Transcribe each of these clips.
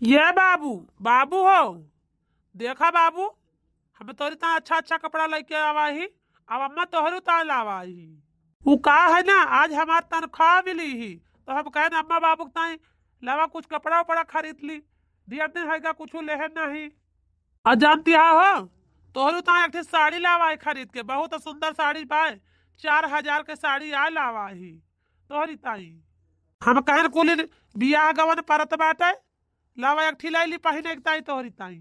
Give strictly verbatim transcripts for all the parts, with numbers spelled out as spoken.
ये बाबू, बाबू हो, देखा बाबू, हम तोरी ताई अच्छा अच्छा कपड़ा लइके आवा ही, अब अम्मा तोहरो ताई लावा ही। उ का है ना, आज हमार तनख्वाह मिली ही, तो हम कहेन अम्मा बाबू के ताई लावा कुछ कपड़ा उपड़ा खरीद ली, ढेर दिन होइगा कुछ लेहे नहीं। और जानती हा हो, तोहरो ताई एक ठे साड़ी लावा ही खरीद के, बहुत सुंदर साड़ी बाय, चार हजार के साड़ी आ लावा ही तोहरी ताई। हम कहेन कुलिन बियाह गवन परत बाटे, लावा एक ठी लाई ली पहिने के ताई तोहरी ताई,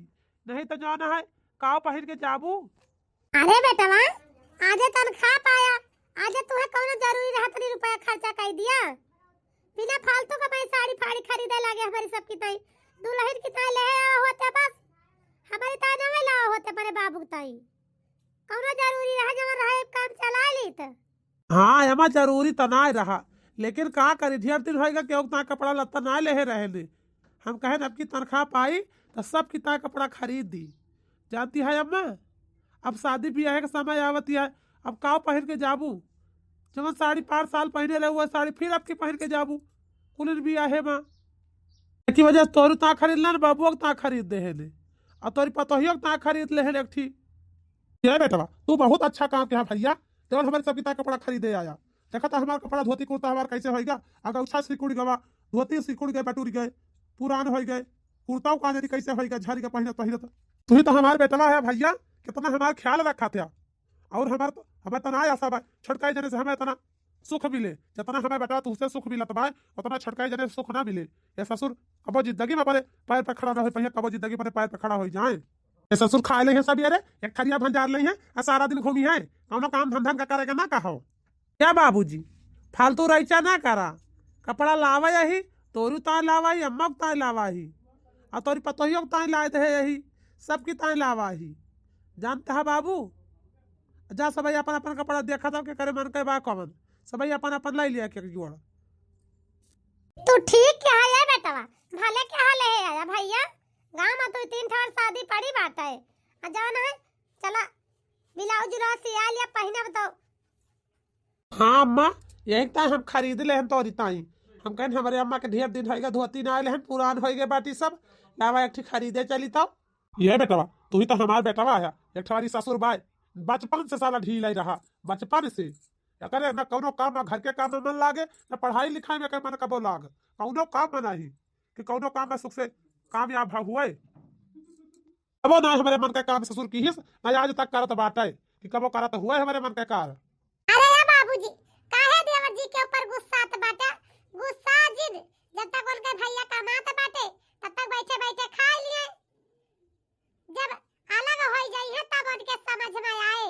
नहीं तो जौन है काव पहिन के जाबू। अरे बेटवा, आजे तनख्वाह पाया, आजे तुहे कौनो जरूरी रहा तनी रुपया खर्चा कर दिया, बिना फालतू का मैं साड़ी फाड़ी खरीदे लागे हमारी सबकी ताई, दुल्हन की ताई ले आवा होते बस, हमारी ताई ना लावा होते अपने बाबू की ताई, कौनो जरूरी रहा जब रहा एक काम चला ली तो। हाँ, एमा जरूरी त नाय रहा, लेकिन का करी, ढेर दिन होइगा केहू के ताई कपड़ा लत्ता नाय लेहे रहेन। हम कहेन अब की तनख्वाह पाई त सब की ताई कपड़ा खरीद दी। जानती है अम्मा, अब शादी बियाह के समय आवत है, अब काव पहिर के जाबू? जवन साड़ी पाँच साल पहिने रहे, वह साड़ी फिर अब की पहिर के जाबू कुलिन बियाहे मा। एक ही वजह से तोहरी ताई खरीद लेन, बाबुआ के ताई खरीद देहेन, और तोहरी पतोहियो के ताई खरीद लेहेन एक ठी। ये बेटवा, तू बहुत अच्छा काम किहा भैया, जवन हमारे सबकी ताई कपड़ा खरीदे आया। देखा त हमार कपड़ा धोती कुर्ता हमार कैसे होइगा, अगर उछा सिकुड़ गवा, धोती सिकुड़ गए, बटुर गए, पुरान होइ गए, कुर्ताओ का जानी कैसे होइगा, झरिगा पहिनत पहिनत। तू ही तो हमार बेटवा है भैया, कितना हमार ख्याल रखा था। और हमार तो, हमें तना आया सब है, छोटका जने से हमें इतना सुख मिले, जितना हमें बेटवा तुहसे सुख मिलत बा, उतना छोटका जने से सुख ना मिले। ये ससुर कबो जिंदगी में अपने पैर पे खड़ा ना हो पाए, कबो जिंदगी अपने पैर पे खड़ा हो जाए। ये ससुर खाए ले हैं सब, ये रे, एक थरिया भंजार ले हैं, आ सारा दिन घूमी है, कौनो काम धंधा का करेगा ना कहो। क्या बाबूजी, फालतू रईचा ना करा, कपड़ा लावा यही, तोरू ताई लावा ही, अम्मा के ताई लावा ही, आ तोरी पतोहियो के ताई लाए दे यही, सबकी ताई लावा ही। जानता है बाबू, जा सबही अपन अपन कपड़ा देखा था, के करे मन के बा कवन, सबही अपन अपन लाई लिया के जोड़। तू ठीक कहा है बेटवा, भले कहा ले है आया भैया, गाँव में तू तीन ठो शादी पड़ी बाटे, आ जवन है, चला ब्लाउज उलाउज सिया लिया, पहिनब तो। हाँ अम्मा, यही ताई हम खरीद लेहन तोरी ताई। हम कहेन हमरे अम्मा के ढेर दिन होइगा धोती ना आइल हन, पुरान होइगे बाटी सब, लावा एक ठी खरीदे चली तो। ये बेटवा, तू ही तो हमार बेटवा है, एक ठवारी ससुर बाय, बचपन से साला ढीला ही रहा, बचपन से। एकरे ना कौनो काम, ना घर के काम में मन लागे, ना पढ़ाई लिखाई में के मन कबो लाग, कौनो काम में नहीं कि कौनो काम में सुख से कामयाब हुए। कबो ना हमरे मन के काम ससुर किहिस, ना आज तक करत बाटे कि कबो करत हुए हमरे मन के कार। अरे या बाबूजी, काहे देवर जी के ऊपर गुस्सात बाटे? गुस्सा जिन, जब तक उनके भैया कमात बाटे, तब तक बैठे बैठे खा लिए। जब अलग होई जाई है, तब उनके समझ में आए।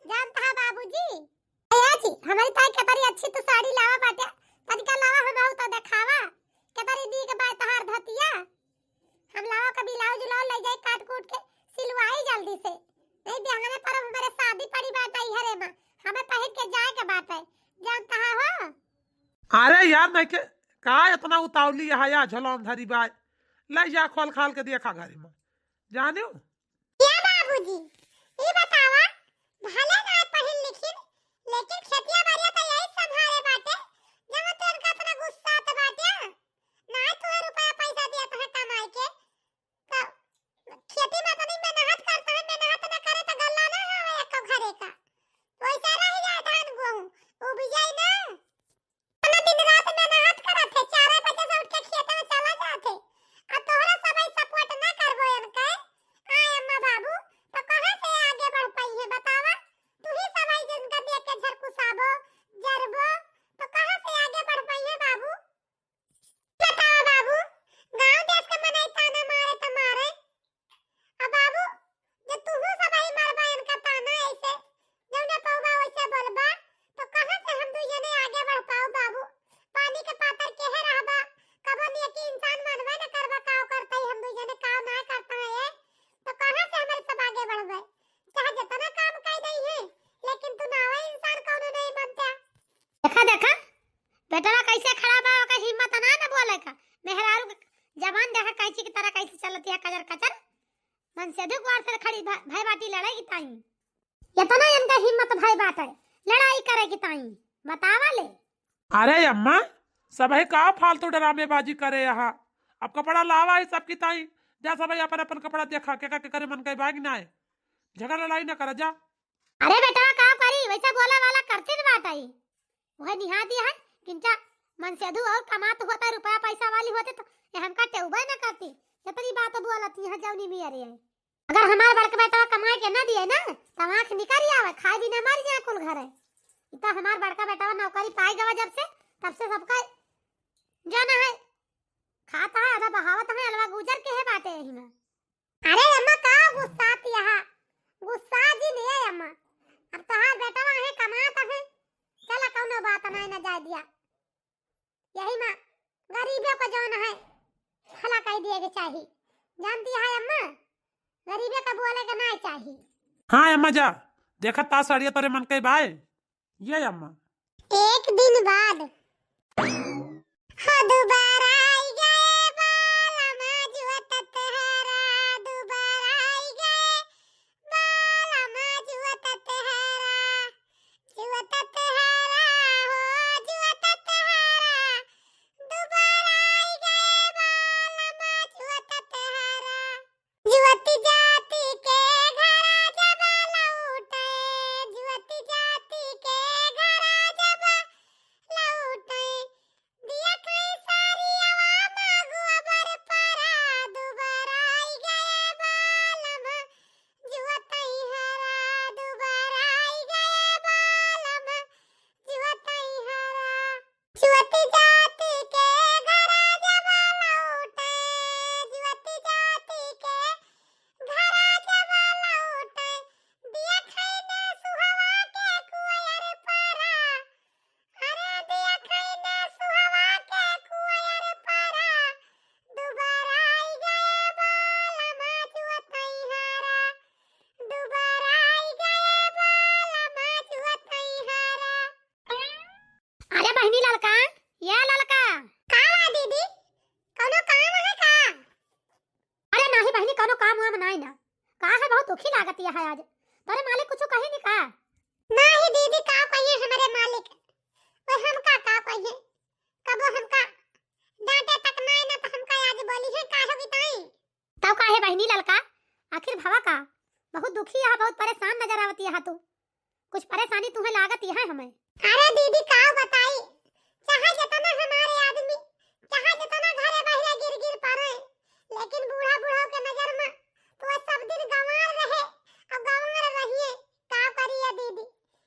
जानता है बाबूजी? भैया जी, हमारी ताई कतरी अच्छी तो साड़ी लावा बाटे, तनिका लावा हमहू तो देखावा, कतरी नीक बा तहार धोतिया। हम लावा का ब्लाउज उलाउज ले जाए काट कूट के सिलवाई जल्दी से, नहीं बिहाने पर हमारे शादी पड़ी बाटे हरे माँ, हमें पहिर के जाए के बाटे, जानता है हो। अरे यार, नहीं के का इतना उतावली है या झोलम धरी बाय, ले जा खोल खाल के देखा घरे में, जानियो। या बाबूजी, ई बतावा, भले ना पढ़िन लिखिन, लेकिन खेतिया बाड़िया त यही संभारे बाटे, जब तू इनका इतना गुस्सात बाटे, ना तू रुपया पैसा दिया तहे कमाई के, त खेती में इतनी मेहनत करता है, मेहनत ना करे त गल्ला ना आवे एको घरे का, वैसे रह जाए धान गेहूं, उपजाई ना। इतना दिन रात मेहनत करत है, चार बजे से उठ के खेते में चला जात है। आ तोहरा सबही support ना करबो इनके, आय अम्मा बाबू, तो कहाँ से आगे बढ़ पाई है बतावा? तू ही सबही जिनका देख के झरकुसाबो, जरबो, तो कहाँ से आगे बढ़ पाई है बाबू? बतावा बाबू, गाँव देश के मनई ताना मारे तो मारे, आ बाबू, जे तुहू सबही मरबा इनका ताना ऐसे, जौने पौबा वैसे बोलबा, तो कहाँ से हम दुई जने आगे बढ़ पाओ बाबू? पानी के पातर केहे रहबा, कबो नेकी इंसान मनबे न करबा, काव करता ही हम दुई जने काव ना करता है, तो कहाँ से हमारे सब आगे बढ़बे? चाहे जितना काम कह दई है, लेकिन तू नावा इंसान कौनो नहीं बनता। देखा, देखा, बेटवा कैसे खड़ा बा, ओकर हिम्मत ना न बोले का। मेहरारू के जबान देखा कैंची की तरह कैसे चलती है, कजर कजर। मन से अधिक वार से खड़ी भा-, भय बाटी लड़ाई की ताई। इतना इनका हिम्मत भय बाटे लड़ाई करे की ताई, बतावा ले। अरे अम्मा, सबही का फालतू ड्रामेबाजी करे यहाँ? अब कपड़ा लावा ही सबकी ताई, जा सब अपन अपन कपड़ा देखा, केका के करे मन कई बाग ना है, झगड़ा लड़ाई ना करा जा। अरे बेटा, का करी, वैसे बोले वाला करती न बात आई। वह निहा दिया है, किंचा मन से अधू और कमात होता, रुपया पैसा वाली होते तो ये हमका टेउबे न करती। इतनी बात बोलत यहाँ जौनी भी अरे है। अगर हमार बड़का बेटा कमाए के ना दिए ना, तो आँख निकल आवे, खाए बिना मर जाए कुल घर है। इतना हमार बड़का बेटा नौकरी पाई गवा जब से, तब से सबका जाना है, खाता है, आधा बहावत है, अलवा गुजर के है बाटे यही में। अरे अम्मा, का गुस्सात यहाँ? गुस्सा जिन ए अम्मा। अब तोहार बेटवा है, कमात है। चला, कौनो बात नाई, ना जाए दिया। यही में गरीबे को जौन है, भला कह दिए के चाही। जानती है अम्मा, गरीबे का बोले के नाई चाही। हाँ अम्मा, जा, देखत ता साड़िया तोरे मन के बाय। ये अम्मा। एक दिन बाद। हो दुबारा आई गए बालमा जुअत तोहरा, दुबारा आई गए बालमा जुअत तोहरा, जुअत तोहरा हो, जुअत तोहरा, दुबारा आई गए बालमा जुअत तोहरा। जुअत जाति के घरा जब लौटे, जुअत जाति के घरा जब लौटे, दिया खाई सारी अवा मागुआ बर परा, दुबारा आई गए बालम जुअत हरा, दुबारा आई गए बालम जुअत हरा। जुअत जाति के घरा जब लौटे, जुअत जाति के घरा जब लौटे, दिया खैने सुहवा के कुआर परा। अरे दिया खैने सुहवा के कुआर परा, दुबारा आई गए बालमा जुअत हरा, दुबारा आई गए बालमा जुअत हरा। अरे बहिनी ललका, ये ललका। का बा दीदी, कौनो काम है का? अरे नाही बहिनी, कौनो काम वाम नाही ना। का है, बहुत दुखी लागत है आज। तोरे मालिक कुछ कही नहीं का? नाही दीदी, का कहिए हमारे मालिक, वो हमका का कहिए, कबो हमका डांटे तक नाही ना, तो हमका आज बोली है का होगी ताई? तब का है बहिनी ललका, आखिर भवा का? बहुत दुखी है, बहुत परेशान नजर आवत है तू। कुछ परेशानी तुहे लागत है हमें। अरे दीदी का बताई, चाहे जितना हमारे आदमी, चाहे जितना घरे बहिरे गिर गिर पड़े, लेकिन बूढ़ा बूढ़ा के नजर में तो वो सब दिन गंवार रहे और गंवार रहिए। का करिए दीदी,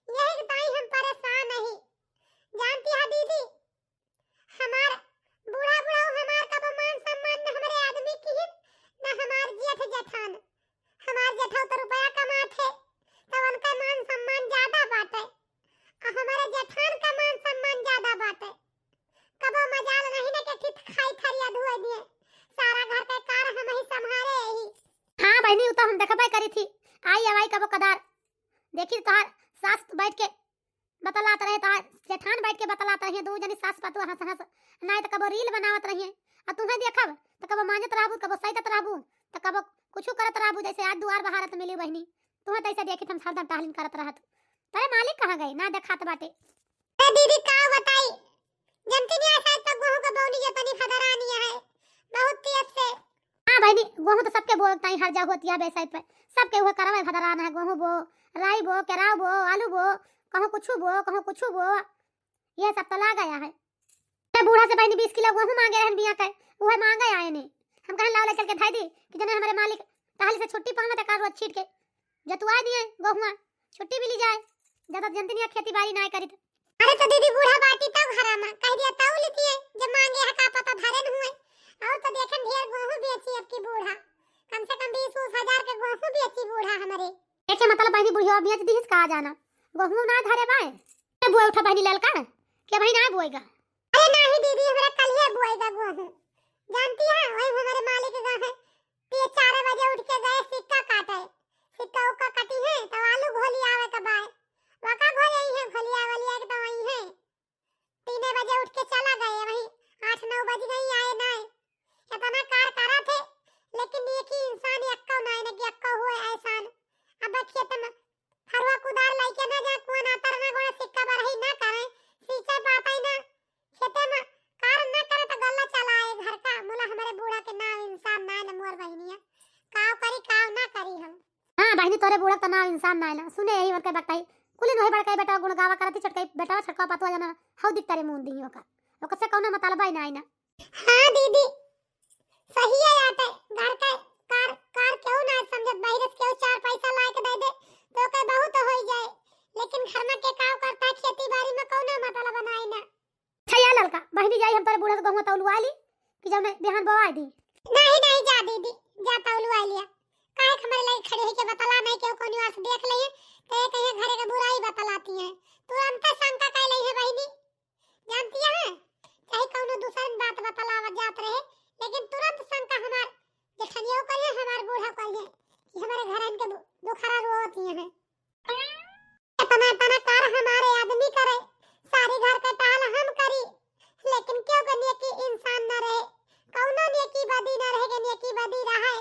यही ताई हम परेशान नहीं। जानती है दीदी, हमार बूढ़ा बुढ़ऊ हमार कबो मान सम्मान न हमरे आदमी किहिन, न हमार जेठ जेठान। हमार जेठऊ तो रुपया कमात है, तो उनका मान सम्मान ज्यादा बाटे, और हमारे जेठान का मान सम्मान ज्यादा बाटे। कबो मजाल नहीं न के ठित खाई थरिया धुए दिए, सारा घर के कार हम ही संभारे ही। हाँ बहिनी, उ तो हम देखबे करी थी, आई अवाई कबो कदार। देखी तोहार सास बैठ के बतलात रहे, तोहार जेठान बैठ के बतलात रहिए, दू जनी सास पतोह हंस हंस, नाई त कबो reel बनावत रहिए। आ तुहे देखब त कबो मांजत रहबू, कबो सैतत रहबू, त कबो कुछु करत रहबू, जैसे आज दुआर बहारत मिली बहिनी। तुहे तैसे देखी त हम हरदम टहलिन करत रहत। तोरे मालिक कहाँ गए, ना देखात बाटे। ए दीदी का बताई, जनती नहीं आसाई तो गोहूं के बौनी ये तनी फदरानी है, बहुत तेज से। हाँ बहिनी, गोहूं तो सबके बोलता ही हर जगह होती है बेसाई पे, सबके हुए करवे फदरान है, गोहूं बो, राई बो, केराव बो, आलू बो, कहूँ कुछु बो, कहूँ कुछु बो, ये सब तो लाग गया है। ते बूढ़ा से बहिनी बीस किलो गोहूं मांगे रहन बिया के, उहे मांगे आए ने। हम कहन लाओ ले चल के धाई दी कि जने हमारे मालिक टहल से छुट्टी पावे त का रोज छीट के जतुआ दिए गोहुआ, छुट्टी मिली जाए, ज्यादा जनती नहीं खेती बाड़ी ना करी त। अरे तो दीदी बूढ़ा बाटी तब घरा में कह दिया तौ लेती है, जब मांगे है का पता धरे न हुए। और तो देखन ढेर गोहूं बेची अब की बूढ़ा, कम से कम बीस उस हजार के गोहूं बेची बूढ़ा हमारे। एके मतलब बहिनी बुढ़िया बेच दीहिस का जाना, गोहूं ना धरे बाए। के बुआ उठा बहिनी ललका, के बहिन आ बुआएगा? अरे नाही दीदी, हमरा कल ही बुआएगा गोहूं। जानती है, वही हमारे मालिक का है, तो ये चार बजे उठ के गए सिक्का काटे, सिक्का उक्का कटी है, तो आलू घोली आवे के बाए, वका घोले ही है, घोलिया वलिया के तो वही है। तीन बजे उठ के चला गए, वही आठ नौ बज गई, आए नाय। इतना कार करा थे, लेकिन नेकी इंसान यक्को नाय, न कि यक्को हुए एहसान। अब खेत में फरुआ कुदार लाइके ना जाए, कुआं ना तरना, गोड़ा सिक्का बरही ना करे, सींचे पाता ही ना, खेते में कार ना करे तो गल्ला चला आए घर का, मुला हमारे बूढ़ा तोरे बूढ़ा तना इंसान ना है ना, सुने यही बड़के बकताई, कुलिन वही बड़के बेटा गुण गावा करती, छोटके बेटा छोटका पतवा जाना, हौ दिख तारे मुंह दी ओकर, ओकर से कौनो मतलब ही ना है ना। हाँ दीदी, सही है आटे, घर के कार, कार केहू ना समझत, बाहर से केहू चार पैसा लाए के दे दे, तो ओकर बहुत हो जाए, लेकिन घर में के काम करता है, खेती बाड़ी में कौनो मतलब बनाए ना। अच्छा या ललका, बहिनी जाई हम तोरे बूढ़ा से गहुआ तौलुआ ली, कि जब मैं बिहान बोआ दी। नहीं, नहीं, जा दीदी, जा तौलुआ लिया। काहे के हमरे लगे खड़ी होई के बतला नहीं, केहू कौनो आस देख ले, तो ये कहिए घरे के बुराई बतलाती है। तुरंत शंका कर ले है बहिनी, जानती है, चाहे कौनो दूसर बात बतलावा जात रहे, लेकिन तुरंत शंका हमार जेठनियो करिए, हमार बूढ़ा करिए, कि हमारे घर इनके दु-, दुखरा रोती है। इतना, इतना कार हमारे आदमी करे, सारी घर के टहल हम करी, लेकिन केहू के नेकी इंसान न रहे, कौनो नेकी बदी न रहे, के नेकी बदी रहे।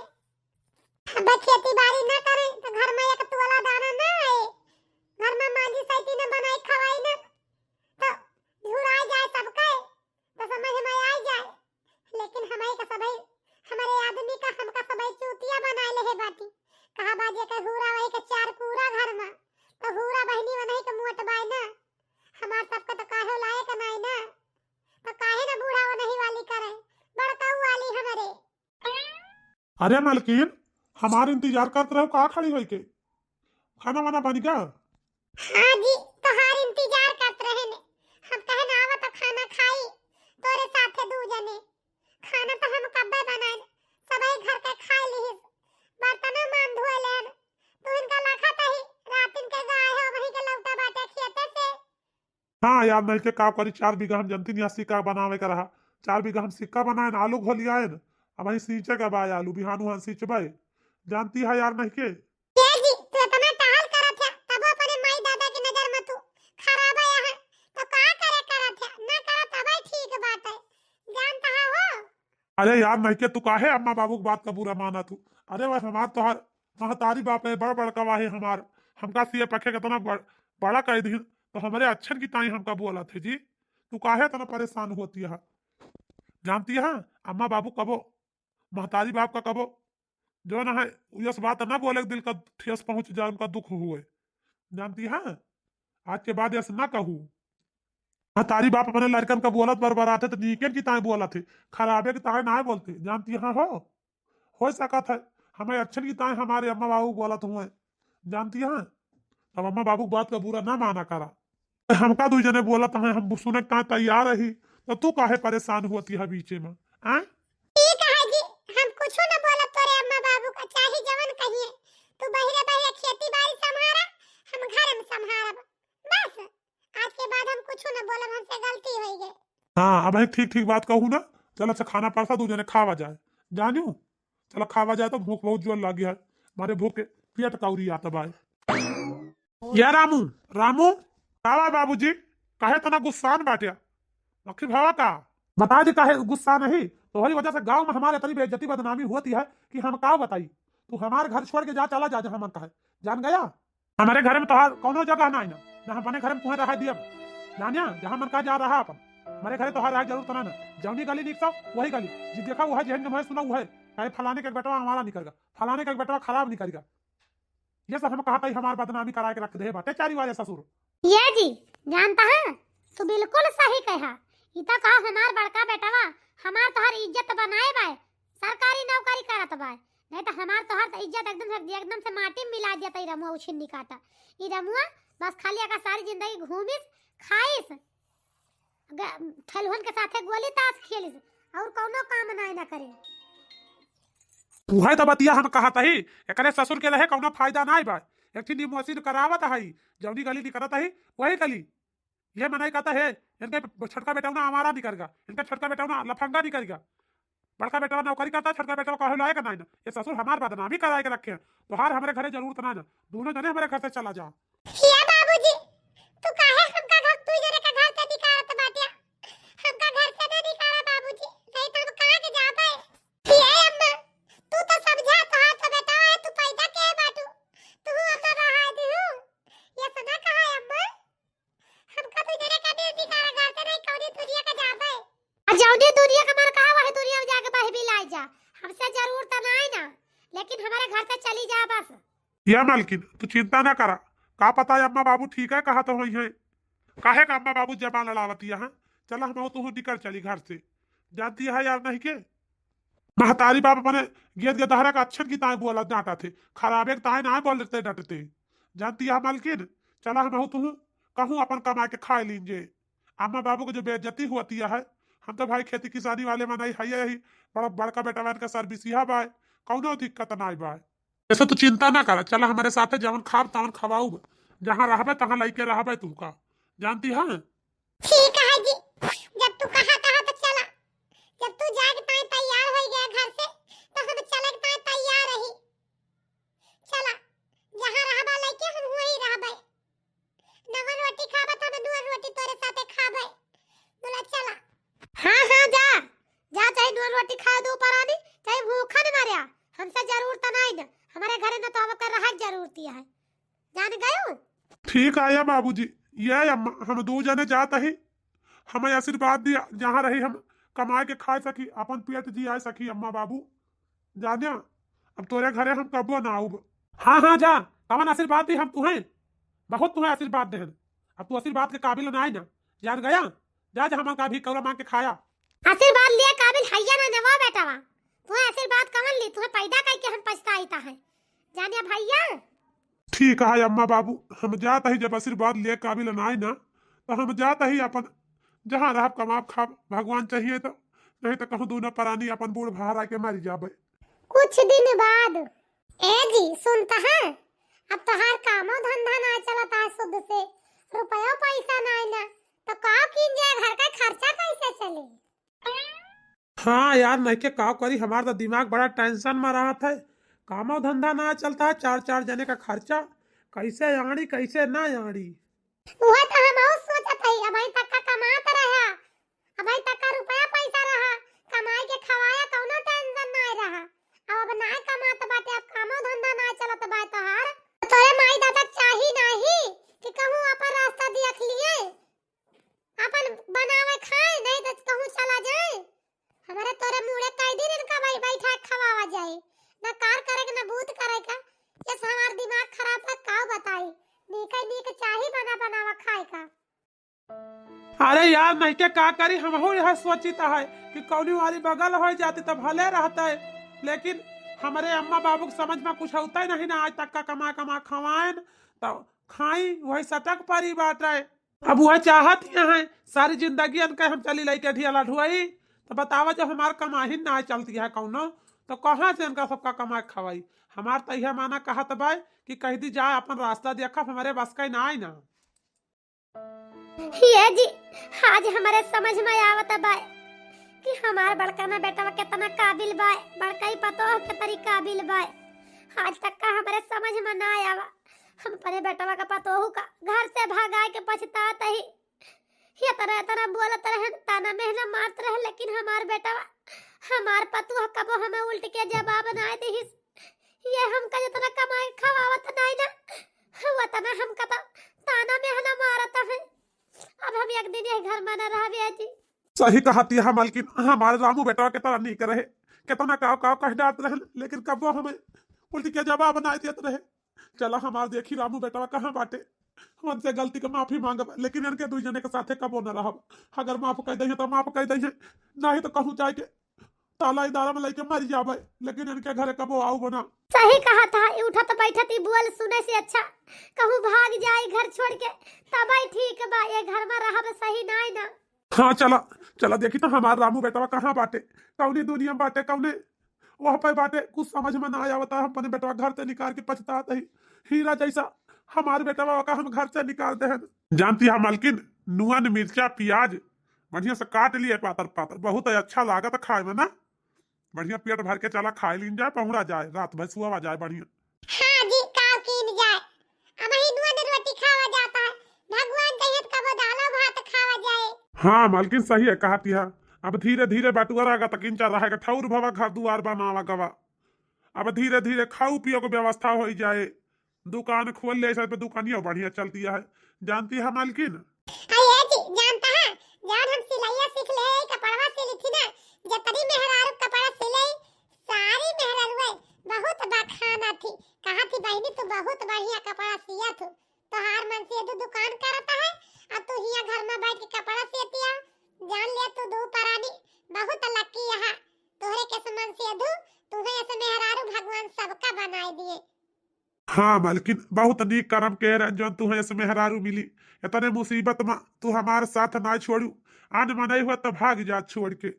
अब खेती बाड़ी न करे तो घर में एक तोला दाना न आए, घर में मांझी सैती न बनाई खवाई न, तो झुरा जाए सबके, तो समझ में आ जाए। लेकिन हमारे का सबई, हमारे आदमी का हमका सबई चूतिया बनाए ले है बाटी। कहा बाजे के हूरा वही के चार कूरा घर में, तो हूरा बहिनी वनही के मुअट बाय ना। हमार सबका तो काहे लायक नाई ना, तो काहे ना बूढ़ा वनही वाली करे, बड़काऊ वाली हमारे। अरे मलकिन, हमार इंतजार करत रहो का खड़ी होई के? खाना वाना बन गया? हाँ जी, तोहार इंतजार करत रहे ने। हम कहे ना आवा तो खाना खाई तोरे साथे दू जने। खाना तो हम कब्बे बनाए, सबही घर के खाए लिहिस। बर्तनो मान धोए लेन। तू इनका लाखा तही रातिन के गाय हो वही के लौटा बाटे खेते से। हाँ यार, नहीं के का करी, चार बीघा हम जनती नहीं सिक्का बनावे का रहा, चार बीघा हम सिक्का बनाए न, आलू घोलियाए न, अब वही सींचे के बा आलू, बिहान उहान सींचबे, जानती है यार नहीं के। ए जी, तू इतना टहल करत है, तबो अपने माई दादा की नजर में तू खराब है, तो का करे करत है, ना करत तबे ठीक बात है, जानता है हो। अरे यार, नहीं के तू काहे अम्मा बाबू की बात का बुरा माना तू? अरे वह हमार तोहार महतारी बाप है, बड़ बड़का वाहे हमार, हमका सीए पखे कितना बड़, बड़ा कह दीन, तो हमरे अच्छन की ताई हमका बोलत है जी। तू काहे इतना परेशान होती है? जानती है, अम्मा बाबू कबो, महतारी बाप का कबो, जो ना है, यस बात ना बोले, दिल का ठेस पहुँच जाए, उनका दुख हुए। जानती है, आज के बाद यस ना कहू। महतारी बाप अपने लड़कन का बोलत बरबराते तो नीकेन की ताई बोलत है, खराबे की ताई ना बोलते। जानती है हो, हो सकत है हमें अच्छन की ताई हमारे अम्मा बाबू बोलत हुए। जानती है, अब अम्मा बाबू की बात का बुरा ना माना करा। हमका दुई जने बोलत हैं, हम सुने का तैयार रही, तो तू काहे परेशान होती है बीचे में, आय? ठीक है जी, हम कुछो न बोलब तोरे अम्मा बाबू का, चाहे जवन कहिए, तू बहिरे बहिरे खेती बाड़ी संभारा, हम घर में संभारब, बस। आज के बाद हम कुछो न बोलब, हमसे गलती होई गई। हाँ, अब ठीक ठीक बात कहू ना, चल अच्छा खाना परसा, दू जने खावा जाए, जानू, चल खावा जाए, तो भूख बहुत जोर लागी है, मारे भूख के पेट कौरी आता बाय। या रामू, रामू, का बा बाबूजी? काहे तना गुस्सान बाट्या? मक्खी भावा का? बता दे काहे गुस्सा नहीं, तोहरी वजह से गांव में हमारे इतनी बेइज्जती बदनामी होती है कि हम का बताई। तू हमारे घर छोड़ के जा, चला जा जहाँ मन कहे। जान गया? हमारे घर में तोहार कौनो जगह ना है ना, ना हम अपने घर में तुम्हें रहा दिया। जानिया, जहाँ मन का जा रहा अपन। हमारे घरे तोहार रहा जरूर तना ना। जौनी गली निकसा, वही गली। जी देखा, वह जहन के मैं सुना, वह। काहे फलाने के बेटवा हमारा निकल गया, फलाने के बेटवा खराब निकल गया। ये सब हम कहत हई, हमार बदनामी कराए के रख दे बाटे चारी वाले ससुर। ये जी, जानता है, तू बिल्कुल सही कहा। ई तो कहा हमार बड़का बेटवा, हमार तोहर इज्जत बनाए बाय, सरकारी नौकरी करत बाय, नहीं तो हमार तोहर तो इज्जत एकदम से, एकदम से माटी में मिला दिया। ई रमुआ उछिन्नी काटा, ई रमुआ बस खाली आका सारी जिंदगी घूमिस, खाइस, ग-, ठेलुहन के साथे गोली ताश खेलिस, और कौनो काम नाय ना करे। उहे तो बतिया हम कहत हई, एकरे ससुर के रहे कौनो फायदा नाय बा। एक ठे निमोसिन करावत हई, जौनी गली निकरत हई, वही गली। ये मनाई कहता है, इनके छोटका बेटवा ना आवारा निकल गा, इनका छोटका बेटवा ना लफंगा निकल गा। बड़का बेटवा नौकरी करता, छोटका बेटवा कहे लायक नाय ना। ये ससुर हमार बदनामी कराए के रखे हैं। तोहार हमरे घरे जरूरत ना ना, दोनों जने हमरे घर से चला जाओ। या बाबूजी, तू काहे हमका घर, तू जरे का घर से निकारत बाटे? हमका घर से ना निकाला बाबूजी, नहीं तो हम कहाँ के जाबे? ये अम्मा, तू तो समझा, तोहार तो बेटा है, तू पैदा के बाटू, तू हम तो रहा दिहू। ये सदा कहा है अम्मा? हमका तू जरे का दे निकाला घर से, नहीं कौनी दुनिया का जाबे। आ जौनी दुनिया का मन कहा वही दुनिया में जाके बह भी लाई जा, हमसे जरूर तो नाय ना, लेकिन हमारे घर से चली जा बस। या मलकिन, तू चिंता ना करा, का पता अम्मा बाबू ठीक है कहा तो होइहैं। काहे का अम्मा बाबू जबान लड़ावत यहाँ? चला हम तू निकल चली घर से। जानती है यार नहीं के, महतारी बाप अपने गेद के दहरा का अच्छन की ताई बोलत डांटत है, खराबे के ताई ना बोलते डटते। जानती है मलकिन, चला हम तू कहूँ अपन कमा के खाए लीन जे। अम्मा बाबू को जो बेइज्जती हुआ तिया है, हम तो भाई खेती किसानी वाले में नहीं है यही, बड़ा बड़का बेटा बहन का सर्विस यह बाय, कौनो दिक्कत नहीं बाय। ऐसे तू चिंता ना करा, चला हमारे साथे जवन खाब तवन खवाऊब, जहाँ रहबे तहाँ लइके रहबे तुमका, जानती है। ठीक है जी, जब तू कहा कहा तो चला, जब तू जाए के ताई तैयार हो गया घर से, तो हम चले के ताई तैयार रही। चला, जहाँ रहबा लइके हम वही रहबे। नवा रोटी खाबा तो हम दुआ रोटी तोरे साथे खाबे। बोला चला। हाँ हाँ जा, जा चाहे दुआ रोटी खा दो परानी, चाहे भूखा न मरिया, हमसे जरूर तनाई न, हमारे घरे न तो अब कर रहा जरूरत है, जान गयो। ठीक आया बाबूजी, ये अम्मा, हम दो जने जात ही, हमें आशीर्वाद दिया, जहाँ रही हम कमाए के खा सकी, अपन पेट जिया सकी अम्मा बाबू। जान्या, अब तोरे घरे हम कबो ना आउब। हाँ हाँ जा, कवन आशीर्वाद दी हम तुहें, बहुत तुहें आशीर्वाद देहन। अब तू आशीर्वाद के काबिल ना आई ना, जान गया। जा जा हमार का भी कौला मांग के खाया। आशीर्वाद लिए काबिल हैया ना नवा बेटावा, तुहें आशीर्वाद कवन ली, तुहें पैदा करके हम पछताई ता है। जान्या भैया। ठीक है अम्मा बाबू, हम जात ही, जब आशीर्वाद लिए काबिल ना आई ना, तो हम जात ही अपन जहाँ रहब कमाब खाब, भगवान चाहिए तो, नहीं तो कहूँ दोनों परानी अपन बूढ़ भार आके मर जाबे। कुछ दिन बाद। ए जी, सुनता है, अब तोहार कामो धंधा ना चलत है शुद्ध से, रुपयो पैसा ना ना, तो का कीन जाए, घर का खर्चा कैसे चले? हाँ यार, नहीं के का करी, हमार तो दिमाग बड़ा टेंशन में रहत है। कामो धंधा ना चलता है, चार चार जने का खर्चा कैसे आड़ी, कैसे ना आड़ी। उहे तो हमहू सोचत हई, अबहीं तक का कमात रहा, अबहीं तक का रुपया पैसा रहा, कमाई के खवाया, कौनो टेंशन नाय रहा। अब, अब नाय कमात बाटे, अब कामो धंधा नाय चलत बा तोहार। तोरे माई दादा चाही नाही कि कहूँ अपन रास्ता देख लिए, अपन बनावे खाए, नहीं तो कहूँ चला जाए। हमारे तोरे मुड़े कई दिन इनका बै-, बैठा खवावा जाए, ना कार करे के, ना बूत करे का। यस हमार दिमाग खराब है, का बताई, नीके नीक चाही बना बनावा खाए का। अरे यार, नहीं के का करी, हमहू यह सोचित है कि कौनी वाली बगल हो जाती तो भले रहते, लेकिन हमारे अम्मा बाबू के समझ में कुछ होता ही नहीं ना, आज तक का कमा कमा खवाएन तो खाई, वही सटक परी बाटे। अब वह चाहत यह है, सारी जिंदगी इनके हम चली लइके ढियाला ढुआई, तो बतावा, जब हमार कमाही ना चलती है कौनो, तो कहाँ से इनका सबका कमा के खवाई? हमार तो यह माना कहत बाय कि कह दी जाए, अपन रास्ता देखा, हमारे बस का ना आई ना। ये जी, आज हमारे समझ में आवत बाय कि हमार बड़का ना बेटवा कितना काबिल बाय, बड़का ही पतोह के तरी काबिल बाय। आज तक का हमारे समझ में ना आवा, हम अपने बेटवा का पतोहू का घर से भगाए के पछतात ही। ये तरह तरह बोलत रहन, ताना मेहना मारत रहे, लेकिन हमार बेटवा, हमार पतोह कबो हमें उल्ट के जवाब ना दिहिस। ये हमका जितना कमाए खवावत नाई ना, वतना हमका तो ताना मेहना मारत है। अब हम एक दिन यही घर में ना रहबे जी। सही कहती है मलकिन, हमारे रामू बेटवा कितना नीक रहे, कितना काव काव कह डांट रहे, लेकिन कबो हमें उल्ट के जवाब ना देत रहे। चला हमार देखी रामू बेटवा कहाँ बाटे, उनसे गलती के माफी मांगब, लेकिन इनके दुई जने के साथे कबो न रहब। अगर माफ कर दइहे तो माफ कर दइहे, नहीं तो कहूँ जाए के ताला इनार में लइके मर जाबे, लेकिन इनके घरे कबो आउब ना। सही कहत है, ई उठत बैठत ई बोल सुने से अच्छा कहूँ भाग जाए घर छोड़ के, तबे ठीक बा, ये घर में रहब सही नाई ना। हाँ चला, चला देखी तो हमार रामू बेटवा कहाँ बाटे, कौनी दुनिया में बाटे, कौने वह पे बाटे, कुछ समझ में ना आवता। हम अपने बेटवा घर से निकाल के पछतात ही, हीरा जैसा हमार बेटवा का हम घर से निकाल देहन। जानती है मलकिन, नून, मिर्चा, प्याज बढ़िया से काट लिए पातर पातर, बहुत अच्छा लागत खाए में ना। बढ़िया पेट भर के चला खाए लीन जाए, पहुड़ा जाए, रात भर सुआवा जाए बढ़िया। हाँ जी, काव कीन जाए, अब ही नून रोटी खावा जाता है, भगवान चाहिए तो कबो दालो भात खावा जाए। हाँ मलकिन, सही है कहती है। अब धीरे धीरे बटुआ रहा तकिन चल रहा है, ठौर भवा घर दुआर बनावा गवा। अब धीरे धीरे खाऊ पियो के व्यवस्था हो जाए, दुकान खोल ले, सर पे दुकानिया बढ़िया चलती है, जानती है मालकिन। अरे जी, जानता है, जान हम सिलैया सीख ले, कपड़वा सिली थी ना, जतनी मेहरारू कपड़ा सिले, सारी मेहरारू बहुत बखाना थी, कहा थी बहिनी, तू बहुत बढ़िया कपड़ा सियत हो। तोहार मनसेधू दुकान करत है और तू हियाँ घर में बैठ के कपड़ा सियतिया। जान लिया, तू दू परानी बहुत लकी यहाँ। तोहरे के मनसेधू, तुहे ऐसे मेहरारू भगवान सबका बनाए दिए। हाँ मालकिन, बहुत नीक करम के रहन जौन तुहे ऐसे मेहरारू मिली। इतने मुसीबत में तू हमार साथ ना छोड़ू, आन मनई हुआ तो भाग जा छोड़ के।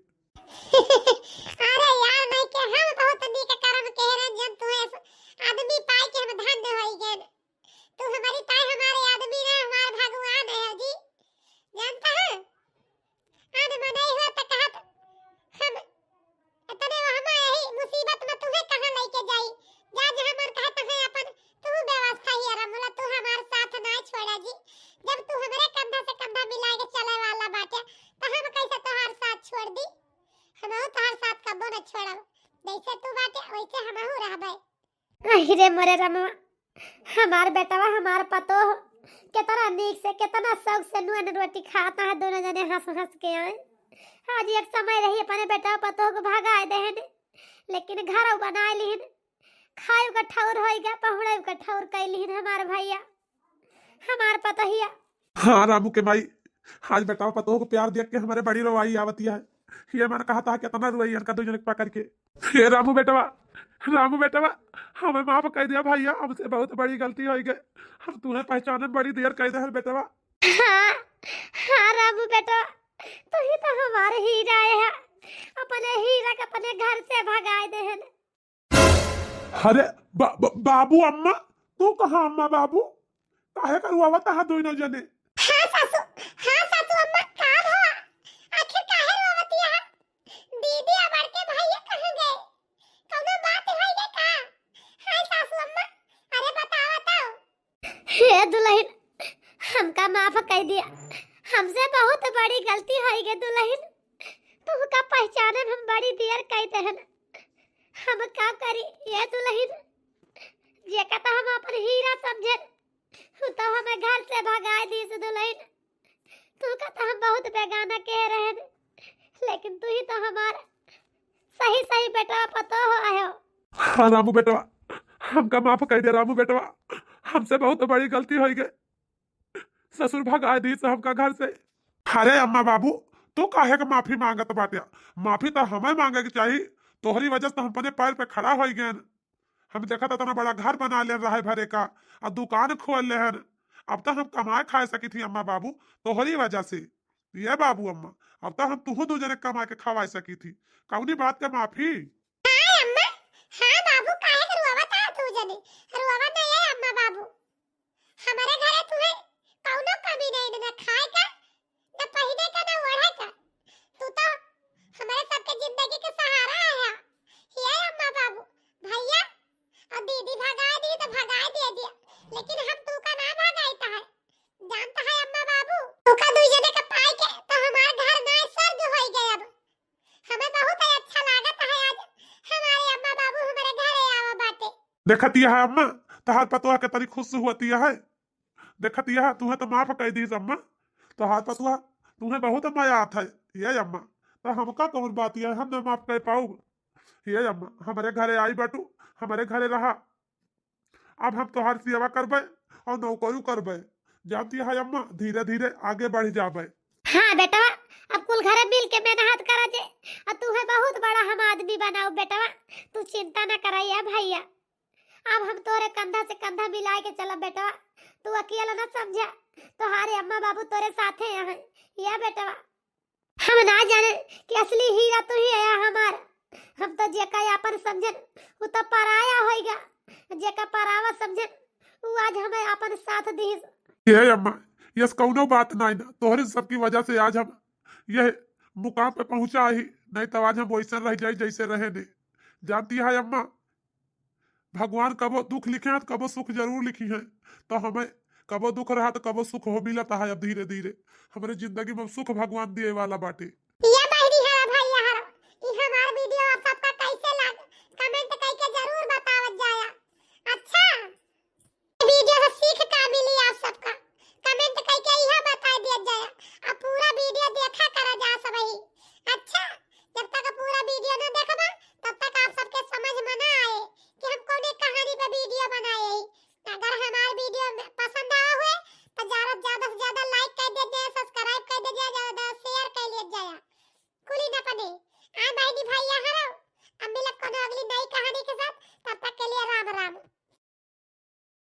अरे यार, नहीं के हम बहुत नीक करम के रहन जौन तुहे ऐसे आदमी पाई के हम धन्य होई गए। तू हमारी ताई, हमारे आदमी ना, हमारे भगवान है जी, जानता है? आन मनई हो त कहत हम इतने वहमा यही मुसीबत में तुहे कहाँ लेके जाई? जा जहाँ मन कहे तहाँ अपन तू व्यवस्था ही आराम होला, तू हमार साथ ना छोड़ा जी। जब तू हमरे कंधा से कंधा मिला के चले वाला बाटे, तो हम कैसे तोहार साथ छोड़ दी? हमहू तोहार साथ कबो न छोड़ब। जैसे तू बाटे वैसे हमहू रहबे। अहि रे मोरे रमवा, हमार बेटवा, हमार पतोह, केतना नीक से, केतना शौक से नून रोटी खाता है, दोनों जने हँस हँस के आए। आज एक समय रही, अपने बेटवा पतोह को भगाए देहन, लेकिन घरौ बनाए लिहन, खाए का ठौर होई गया, पहुड़े का ठौर कई लिहन हमार भैया, हमार पतोहिया। हाँ रामू के माई, आज बेटवा पतोह को प्यार देख के हमारे बड़ी रोवाई आवती है। ये मन कहता है कितना रोई इनका दो जने पकड़ के। हे रामू बेटवा, रामू बेटवा, हमें माफ कर दिया भैया, हमसे बहुत बड़ी गलती हो गई। हम तुम्हें पहचाने में बड़ी देर कर दे बेटवा। हाँ, हाँ रामू बेटवा, तू ही तो हमारे हीरा है, अपने हीरा के अपने घर से भगाए देहन। अरे बा-, बा-, बाबू अम्मा, तू कहाँ अम्मा बाबू? काहे का रुआवत हा दोनों जने? हाँ सासू, हाँ सासू अम्मा, का भवा? आखिर काहे रुआवत हा? दीदी आ बड़के भैया कहाँ गए? कौनो बात होई गए का? हाय सासू अम्मा, अरे बतावा तो। हे दुलहिन, हमका माफ कर दिया, हमसे बहुत बड़ी गलती होई गई दुलहिन, तुहका पहचाने में हम बड़ी देर कर देहन। हम का करी ये दुलहिन, जेका तो हम अपन हीरा समझेन, उ तो हमें घर से भगाए दीस दुलहिन। तुहका तो हम बहुत बेगाना के रहन, लेकिन तू ही तो हमार सही सही बेटवा पतोह हो आयो। हाँ रामू बेटवा, हमका माफ कर दे रामू बेटवा, हमसे बहुत बड़ी गलती होई गई। ससुर भगाए दीस हमका घर से। अरे अम्मा बाबू, तू काहे के माफी मांगत बाट्या? माफी तो हमें मांगे के चाही। तोहरी वजह से तो हम अपने पैर पे खड़ा होई गए। हम देखत इतना बड़ा घर बना ले रहे भरे का, आ दुकान खोल लेहन। अब तो हम कमाए खाए सकी थी अम्मा बाबू, तोहरी वजह से। ये बाबू अम्मा, अब तो हम तुहू दू जने कमा के खवाए सकी थी। कौनी बात के माफी? हाँ अम्मा, हाँ बाबू, काहे के रुआवत हा तू जने? रुआवत नहीं है अम्मा बाबू। हमारे घरे तुहे कौनो कमी नहीं, न खाए का, न पहिने का, न ओढ़े का। तू तो हमारे सबके जिंदगी के सहारा है। हे अम्मा बाबू, भैया और दीदी भगाए दी तो भगाए दे दिया, लेकिन हम तू का ना भगाई है। जानता है अम्मा बाबू, तू का दुई जने के पाई के तो हमार घर ना स्वर्ग होई गए। अब हमें बहुत ही अच्छा लागत है आज हमारे अम्मा बाबू हमारे घरे आवा बाटे। देखतिया है अम्मा, तहार पतोह के तनी खुश हुअतिया है। देखतिया है, तुहे तो माफ कर दीस अम्मा, तहार पतोह तुहे बहुत मया आत है। ये अम्मा, तो हमका कौन बात है, हम न माफ कर पाऊब। ये अम्मा, हमारे घरे आई बाटू, हमारे घरे रहा। अब हम तोहार सेवा करबे और नौकरी करबे। जानती है अम्मा, धीरे धीरे आगे बढ़ जाबे। हाँ बेटवा, अब कुल घरे मिल के मेहनत करा जे, और तुहे बहुत बड़ा हम आदमी बनाऊ बेटवा, तू चिंता न करा या भैया। अब हम तोरे कंधा से कंधा मिलाए के चलब बेटवा, तू अकेला न समझा, तोहारे अम्मा बाबू तोरे साथे हैं या बेटवा। हम ना जाने कि असली हीरा तू ही आया हमार। हम तो जेका आपन समझन, उ तो पराया होइगा। जेका परावा समझन, उ आज हमें आपन साथ दीस। ये अम्मा, यस कौनो बात नहीं ना, तोहरे सबकी वजह से आज हम यह मुकाम पे पहुँचा ही, नहीं तो आज हम वैसे रह जाई जैसे रहे ने। जानती है अम्मा, भगवान कबो दुख लिखे हैं तो कबो सुख जरूर लिखी हैं। तो हमें कबो दुख रहा तो कबो सुख हो मिलता है। अब धीरे धीरे हमरे जिंदगी में सुख भगवान दिए वाला बाटे। या बहिनी हरा, भैया हरा, ई हमार वीडियो आप सबका कैसे लाग, कमेंट करके जरूर बतावत जाया। अच्छा, वीडियो से सीख का मिली आप सबका, कमेंट करके यह बता दिया जाया। अब पूरा वीडियो देखा करा जा सबही। अच्छा, जब तक पूरा वीडियो न देखबा, तब तक आप सबके समझ में ना आए कि हम कौने कहानी पे वीडियो बनाए हई। दा share कर लिया जाया। कुली न पने। आ बहिनी भाई यहाँ रहो,